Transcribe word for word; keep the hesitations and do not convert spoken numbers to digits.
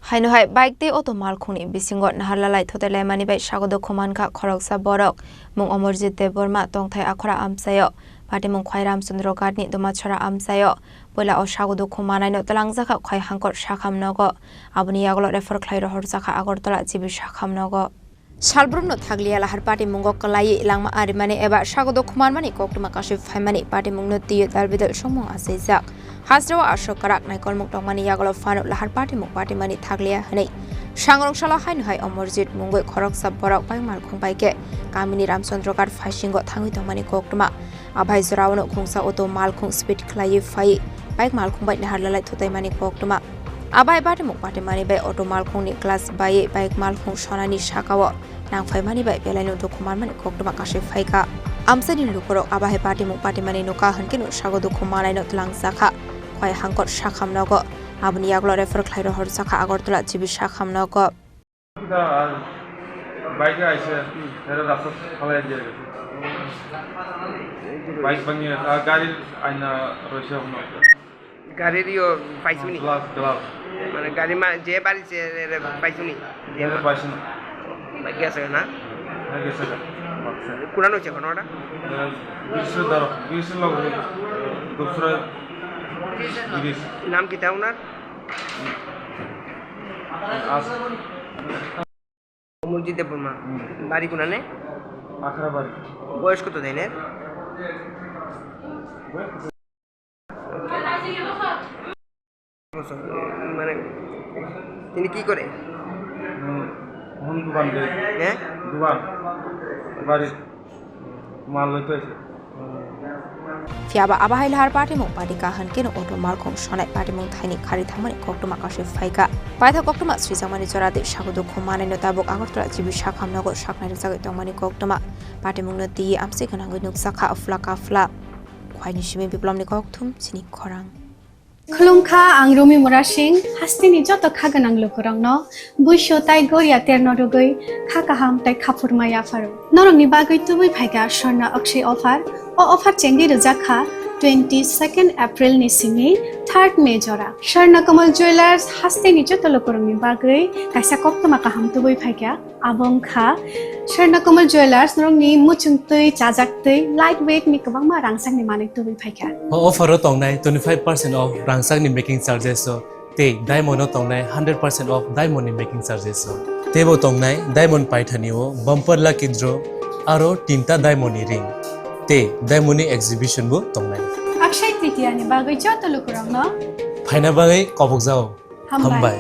Haino hai bike tei auto malkhungni bisingo naharlalai thotailaimani bai sago dukhu mankha khoroksa borok, mung Omorjit Debbarma, tongthai Akhora amchaio, patimung Khwai Ramchandra Ghatni Dumachhara amchaio. Puila o sago dukhu manaino twlangjakha Khwai Hangkor sakham nogo, aboni yagulo refer khlai rohorjakha Agartala G B sakham nogo. Salbrumno thakliya lahar patimungo kwlaiwi langma arimani eba sago dukhu manmani koktwma kasui phaimani patimungno twiwi dalbidal songmung achaijak. Hajrao aswk kwrak naikolmung tongmani yagulo phano lahar patimung patimani thakliya hwnwi sangrong salo haino hai Omorjit mungwi khoroksa borok bike malkhung bai khe kamini Ramchandra Ghat phaisingo thangwi tongmani koktwma. Abai jorao no khungsa auto malkhung speed khlaiwi phai bike malkhung bai naharlalai thutaimani koktwma. Abai patimung patimani bai auto malkhungni glass baiwi bike malkhung sonani sakao nangphaimani bai belaino dukhu manmani koktwma kasui phaikha. Amchaini lukurok abai patimung patimani nukha hwnkhe no sago dukhu manaino twlangjakha Khwai Hangkor sakham nogo. Aboni yagulo refer khlai rohorjakha Agartala G B sakham nogo. Kita, ah, bike aise, era rasta phalai dia gese. Bike bangye, ah, gari aina roise hono. Gari rio paisuni. Glass, glass. Mane gari ma je bari je re paisuni. Era paisuni. Bike asa na? Bike asa ka. Kurano che kono da? Era, bisro daro, bisro logo. Dusra, biris. Nam kita unar? As- Omorjit Debbarma. Hmm. Bari kunane? Akhara bari. Boyos koto taine? Mane, tini ki kore? Hmm, এখন দোকান দেয়। হ্যাঁ? দোকান। বাড়ি। Phiya ba abo hai lahar patimung pati kaham khe no auto malkhung sonai patimung thaini khari thangmani koktwma kasui phaikha. Paithak koktwma swijakmani jora tei sago dukhu manai no tabuk Agartala G B sakham nogo saknai rwjagwi tongmani koktwma. Patimung no twi amsai gwnangwi nukjakha afla kafla. Khwaini simi Biplomni kokthum chini khorang. Khulumkha, ang Rumi Murasing, hasteni joto kha gwnang lukurokno buisu tai goria terno rwgwi kha kaham tai khaphurma yapharo. Norokni bagwi tubui phaikha Swarna Akshay offer. O offer chengwi rwjak kha twenty second April ni simi third May jora. Swarna Kamal Jewellers hasteni joto lukurokni bagwi kaisa koktwma kaham tubui phaikha. Abo wngkha Swarna Kamal Jewellers, norokni muchung twi, chajak twi, light weight ni kwbangma rangchakni manwi tubui phaikha. O offer o tongnai twenty five percent off rangchakni making charges o, tei diamond o tongnai hundred percent off diamond ni making charges o. Teibo tongnai diamond paithani o bumper lucky draw aro tinta diamond ni ring. Tei diamond ni exhibition bo tongnai. Akshay Tritiya ni bagwi joto lukurokno phaina bagwi kobokjao. Hambai. Hambai.